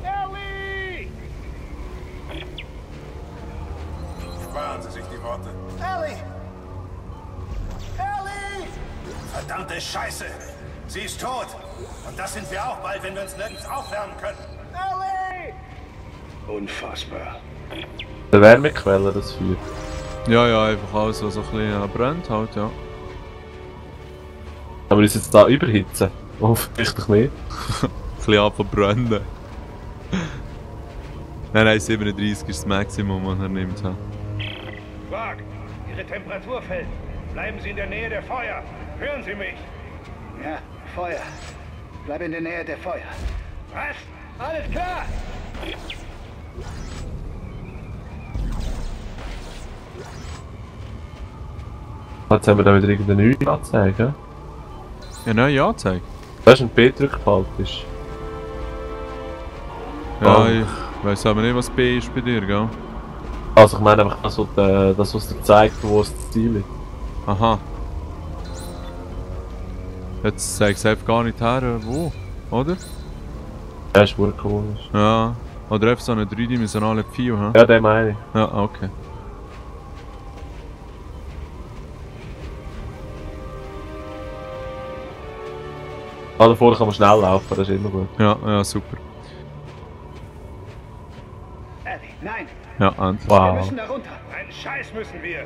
Ellie! Sparen Sie sich die Worte. Ellie! Ellie! Verdammte Scheiße! Sie ist tot! Und das sind wir auch bald, wenn wir uns nirgends aufwärmen können. Ellie! Unfassbar. Der Wärmequelle, das Feuer. Ja, ja, einfach alles, was so ein bisschen brennt halt, ja. Aber ist jetzt da überhitzen? Offensichtlich nicht. Ein bisschen anfangen brennen. Nein, 37 ist das Maximum, was er nimmt. Clark, Ihre Temperatur fällt. Bleiben Sie in der Nähe der Feuer. Hören Sie mich? Ja, Feuer. Bleib in der Nähe der Feuer. Was? Alles klar! Jetzt haben wir da wieder irgendeine neue Anzeige. Ja, nein, ja, zeig. Da ist ein B drückgefallen ist. Ja, Oh. ich weiss aber nicht, was B ist bei dir, gell? Also ich meine einfach das, was dir zeigt, wo das Ziel ist. Aha. Jetzt zeigst du einfach gar nicht her, wo, oder? Ja, ist wirklich komisch. Ja. Oder einfach so eine dreidimensionale Pfeil, hä? Ja, den meine ich. Ja, okay. Ah, davor kann man schnell laufen, das ist immer gut. Ja, ja, super. Ellie, nein! Ja, endlich. Wir Wow. müssen da runter! Einen Scheiß müssen wir!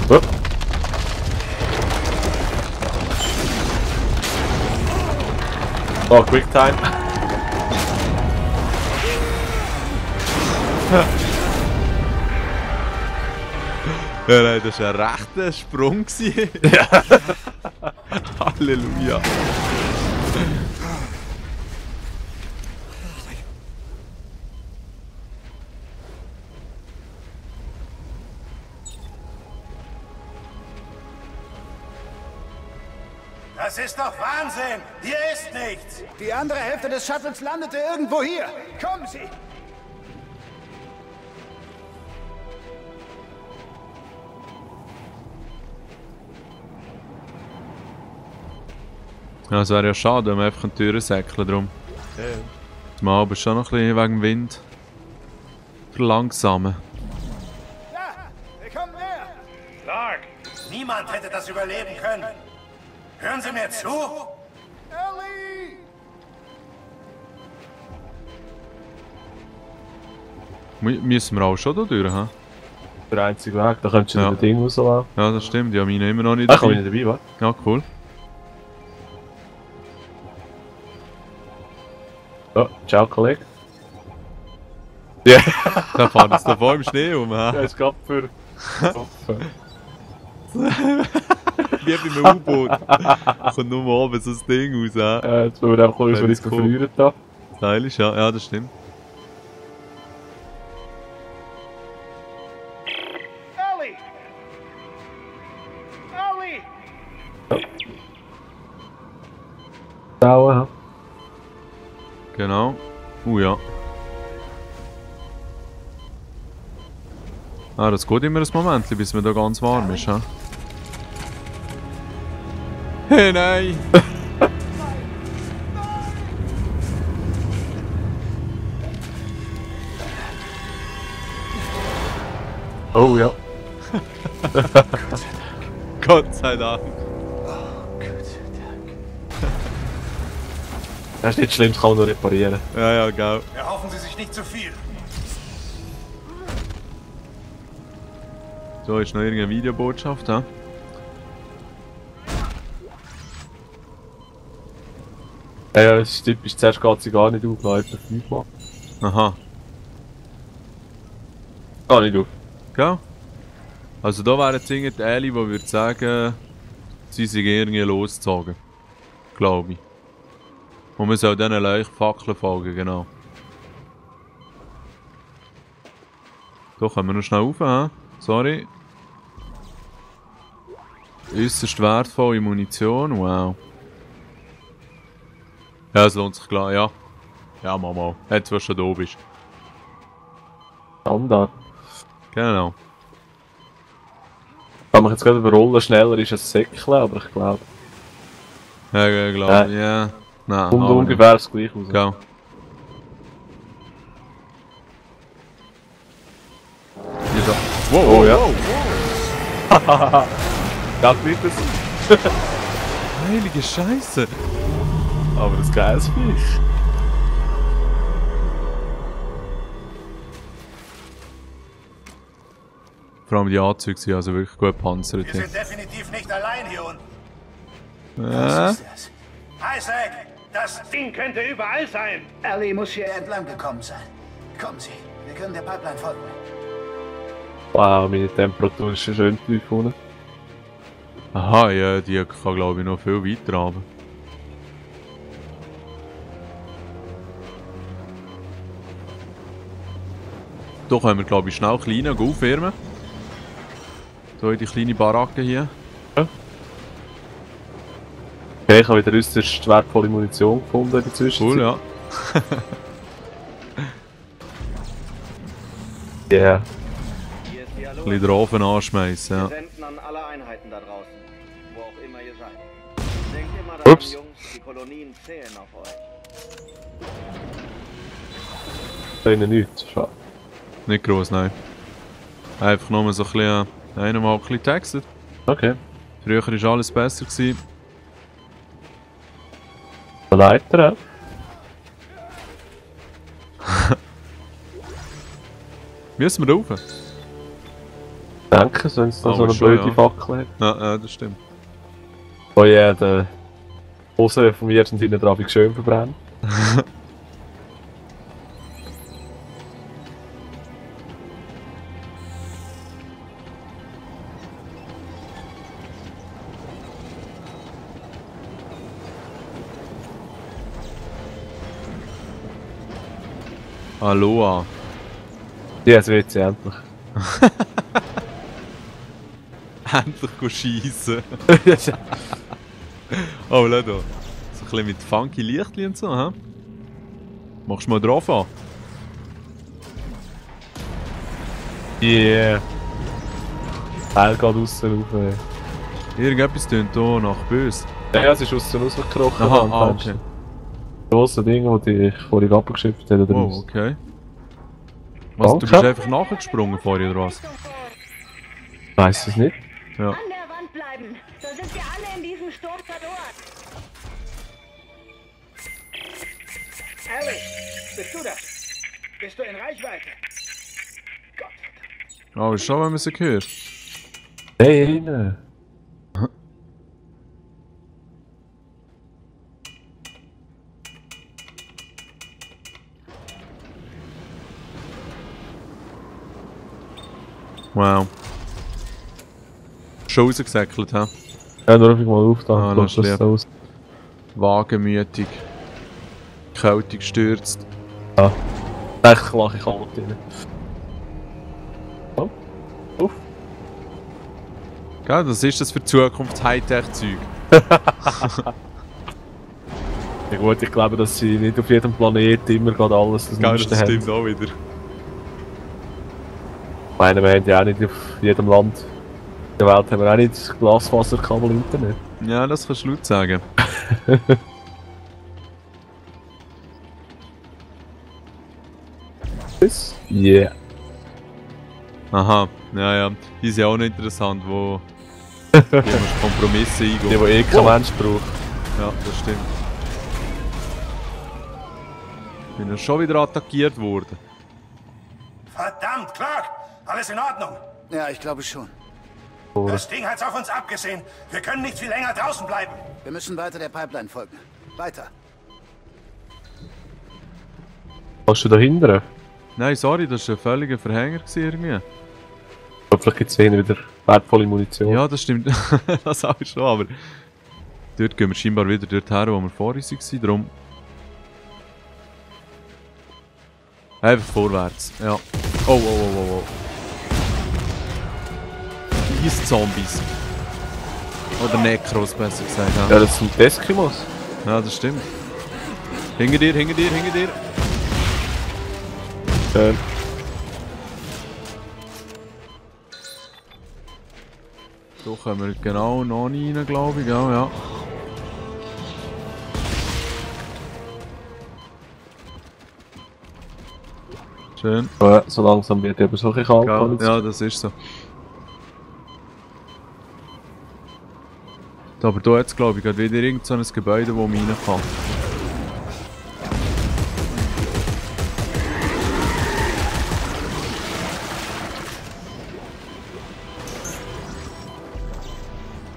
Hup. Oh, Quick Time. Ja, nein, das war ein rechter Sprung. Ja. Halleluja. Das ist doch Wahnsinn! Hier ist nichts! Die andere Hälfte des Shuttles landete irgendwo hier! Kommen Sie! Ja, es wäre ja schade, wenn wir einfach die Türen säckeln drum. Ja. Mal aber schon noch ein bisschen wegen Wind verlangsamen. Ja! Wir kommen näher! Clark! Niemand hätte das überleben können! Hören Sie mir zu? Ellie! Müssen wir auch schon da durch, hä? Der einzige Weg, da könntest du Ja. das Ding rauslaufen. Ja, das stimmt. Ja, meine immer noch nicht Da komme ich nicht dabei, was? Ja, cool. Oh, ciao, Kollege. Ja, Da fahren jetzt da voll im Schnee rum, hä? der ist gerade für. Wie beim U-Boot. Kommt nur oben so das Ding raus, hä? Jetzt wollen wir einfach uns Ja, nicht das ist cool. verfrieren da. Stylisch, ja. Ja, das stimmt. Ellie! Ellie! Dauer. Genau. Ja. Ah, das geht immer ein Moment, bis mir da ganz warm ist, hä? Hey, nein! Oh ja. Gott sei Dank. Das ist nicht schlimm, das kann man nur reparieren. Ja, ja, genau. Erhoffen Sie sich nicht zu viel. So, ist noch irgendeine Videobotschaft, hä? Ja, das ist typisch. Zuerst geht sie gar nicht auf, dann etwa 5 Mal. Aha. Gar nicht auf. Gell? Also da wäre jetzt irgendeine Ellie, die würde sagen, sie sind irgendwie losgezogen. Glaube ich. Und man soll diesen Leuchtfackeln folgen, genau. Da können wir noch schnell rauf, hä? Sorry. Äußerst wertvolle Munition, wow. Ja, es lohnt sich klar, ja. Ja, mal. Jetzt, was schon da bist. Standard. Genau. Kann man jetzt gerade überrollen, schneller ist ein Säckchen, aber ich glaube. Ja, glaube ich, ja. Nein, Und aber ungefähr das gleiche aus. Gell. Hier da. Wow, Oh ja. wow. Das wird es. Heilige Scheiße. Aber das geiles Viech. Vor allem die Anzüge sind also wirklich gut gepanzert. Wir hier. sind definitiv nicht allein hier unten. Was ist das? Isaac, das Ding könnte überall sein. Ellie muss hier entlang gekommen sein. Kommen Sie, wir können der Pipeline folgen. Wow, meine Temperatur ist schon schön tief unten. Aha, ja, die kann glaube ich noch viel weiter runter. Hier können wir glaube ich schnell kleine aufwärmen. So in die kleine Baracke hier. Okay, ich habe wieder äußerst wertvolle Munition gefunden in der Zwischenzeit. Cool, ja. Yeah. Hier ist die Ein Aloha. bisschen den Ofen anschmeißen, ja. Wir senden an alle Einheiten da draußen, wo auch immer ihr seid. Denkt immer daran, Ups. Jungs, die Kolonien zählen auf euch. Da innen nichts. Schade. Nicht gross, nein. Einfach nur so ein bisschen, einmal ein bisschen textet. Okay. Früher war alles besser gewesen. Eine Leiter, ja. Müssen wir rauf? Danke, wenn es da Aber so eine schon, blöde ja. Fackel hat. Ja, das stimmt. Oh ja, der Hose von mir sind innen dran schön verbrannt. Aloha. Ja, jetzt wird sie endlich. Endlich schiessen. Oh, schau da. So ein bisschen mit funky Lichtchen und so, hä? Machst du mal drauf an? Yeah. Teil geht aussen rauf. Irgendetwas tönt hier nach böse. Ja, es ist aussen rausgekrochen. Aha, am okay. Fenster. Das grosse Ding, das ich vorhin abgeschifft habe. Wow, okay. Was, du bist Danke. einfach nachgesprungen vorher, oder was? Weiss es nicht. Ja. An der Wand bleiben, sonst sind wir alle in diesem Sturm verdorrt. Ellie, bist du das? Bist du in Reichweite? Gott. Oh, ist schon, wenn man sie hört. Hey, rein. Wow. Schon rausgesäckelt, hä? Ja, nur einfach mal auf da. Ah, Guck, lass das lieb. so aus. Wagemütig. Kälte gestürzt. Echt lache ich kalt rein. Oh. Uff. Gell, das ist das für Zukunfts-Hightech-Zeug. Ja gut, ich glaube, dass sie nicht auf jedem Planet immer gerade alles das Gell, Neueste das haben. stimmt auch wieder. Ich meine, wir haben ja auch nicht auf jedem Land der Welt haben wir auch nicht Glasfaserkabel Internet. Ja, das kannst du laut sagen. Yeah. Aha, ja, ja. Die sind auch nicht interessant, wo die musst Kompromisse Die, eingehen. die kein Mensch braucht. Ja, das stimmt. Bin ja schon wieder attackiert worden. Verdammt, Clark! Alles in Ordnung? Ja, ich glaube schon. Das Ding hat's auf uns abgesehen. Wir können nicht viel länger draußen bleiben. Wir müssen weiter der Pipeline folgen. Weiter. Kannst du da hindern? Nein, sorry, das war ein völliger Verhänger gewesen irgendwie. Vielleicht gibt es wieder wertvolle Munition. Ja, das stimmt. Das auch schon, aber dort gehen wir scheinbar wieder dorthin, wo wir vorher waren. Darum. Einfach vorwärts. Ja. Oh, oh, oh, oh, oh. Eis-Zombies. Oder Necros, besser gesagt. Ja, Ja, das sind Eskimos. ja, das stimmt. Hinter dir, hinter dir, hinter dir. Schön. Da kommen wir genau noch nie rein, glaube ich. Ja, ja. Schön. Ja, so langsam wird eben so ein bisschen kalt. Ja, alles. ja, das ist so. Aber da jetzt glaube ich gerade wieder irgend so ein Gebäude, wo man rein kann.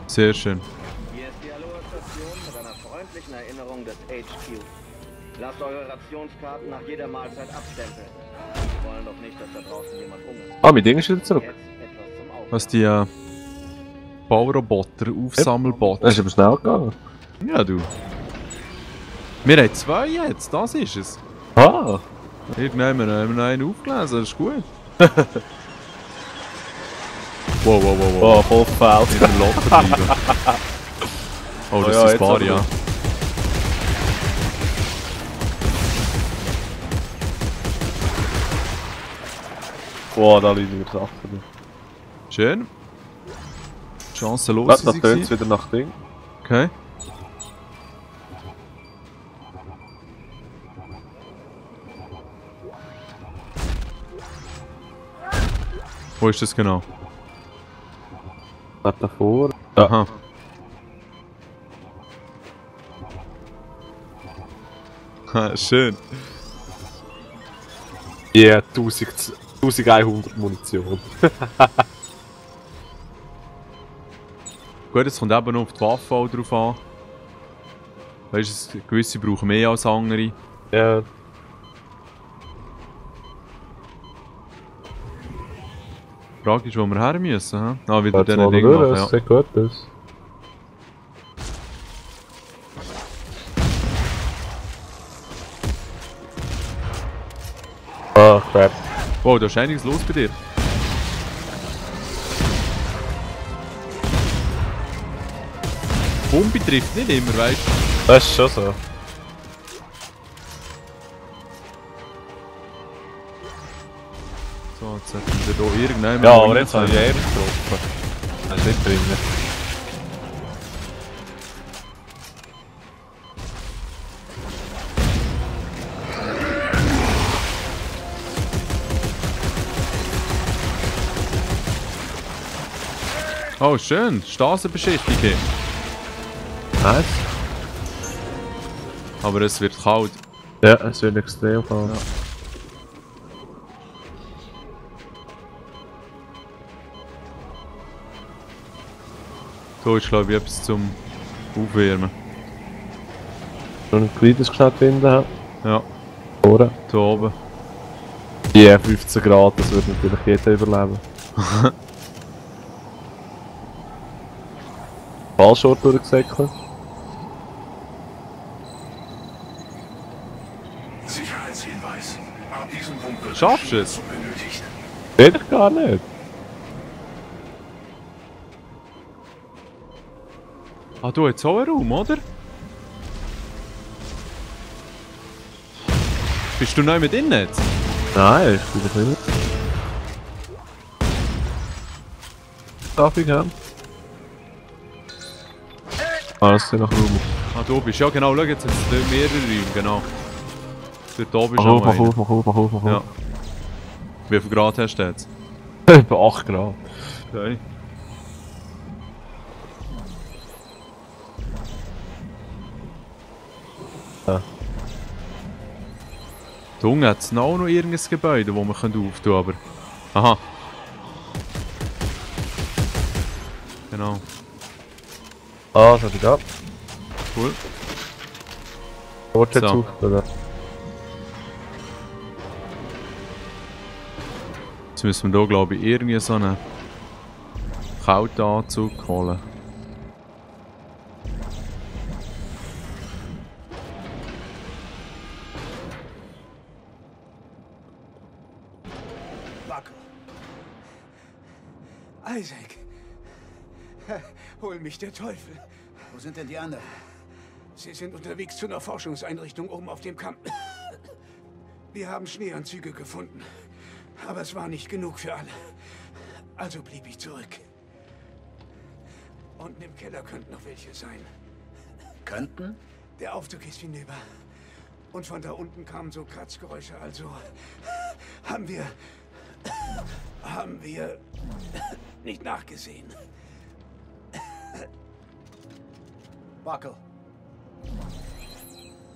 Sehr schön. Hier ist die Aloha-Station mit einer freundlichen Erinnerung des HQ. Lasst eure Rationskarten nach jeder Mahlzeit abstempeln. Wir wollen doch nicht, dass da draußen jemand hungert. Ah, mein Ding ist wieder zurück. Jetzt etwas zum Aufwärmen. Was die Bauroboter, Aufsammelboter. Das ist aber schnell gegangen. Ja, du. Wir haben 2 jetzt, das ist es. Ah! Irgendwann haben wir noch einen aufgelesen, das ist gut. Wow, wow, wow, wow. Oh, voll verfehlt. Nicht im Locker bleiben. Oh, das ja, ist jetzt ein paar, aber ja. gut. Boah, da liegen wieder Sachen. Schön. Chancenlos Was, da sie tönt es gewesen. wieder nach Ding. Okay. Wo ist das genau? Bleib davor. Aha. Ha, schön. Ja, 1100 Munition. Gut, es kommt eben noch auf die Waffe auch drauf an. Weißt du, gewisse brauchen mehr als andere. Ja. Die Frage ist, wo wir her müssen. He? Ah, wieder Jetzt diesen mal Ding durch, machen, das ja. sieht gut aus. Ah, crap. Wow, da ist einiges los bei dir. Bombe trifft nicht immer, weißt du? Das ist schon so. So, jetzt hätten wir hier irgendwann Ja, aber jetzt habe ich eher getroffen. Das ist nicht drin. Oh, schön. Straßenbeschichtigung. Nice. Aber es wird kalt. Ja, es wird extrem kalt. Ja. Da ist, glaube ich, etwas zum Aufwärmen. Schon ein kleines schnell finden haben. Ja, Vorne. da oben. Ja, 15 Grad, das wird natürlich jeder überleben. Fallschort durchgesäckelt. Sicherheitshinweis. Ab diesem Punkt wird Schaffst du es? Schutz benötigt. Will ich gar nicht. Ah, du hast auch einen Raum, oder? Bist du neu mit innen jetzt? Nein, ich bin doch nicht. Darf ich haben? Ah, das ist nach Raum. Ah, du bist. Ja, genau, schau, jetzt hat es dort mehrere Räume, genau. Dort oben ist Mach auf, auch mach einer. auf, mach auf, mach auf, mach auf. Ja. Wie viel Grad hast du jetzt? Etwa 8 Grad. Okay. Ja. Da unten hat es noch irgendein Gebäude, das wir auftun können, aber... Aha. Genau. Ah, das hat ich ab. Cool. Fortschritt So. sucht, oder? Jetzt müssen wir hier, glaube ich, irgendwie so einen kalten Anzug holen. Buck. Isaac. Hol mich der Teufel. Wo sind denn die anderen? Sie sind unterwegs zu einer Forschungseinrichtung oben auf dem Kamm. Wir haben Schneeanzüge gefunden. Aber es war nicht genug für alle. Also blieb ich zurück. Unten im Keller könnten noch welche sein. Könnten? Der Aufzug ist hinüber. Und von da unten kamen so Kratzgeräusche, also haben wir nicht nachgesehen. Buckle.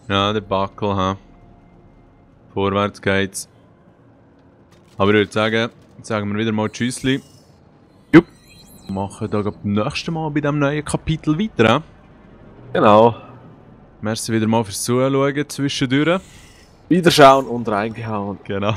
Ja, der Buckel, ha. Vorwärts geht's. Aber ich würde sagen, jetzt sagen wir wieder mal Tschüssli. Jupp. Wir machen da beim nächsten Mal bei diesem neuen Kapitel weiter. Ha? Genau. Merci wieder mal fürs Zuschauen zwischendurch. Wiederschauen und reingehauen. Genau.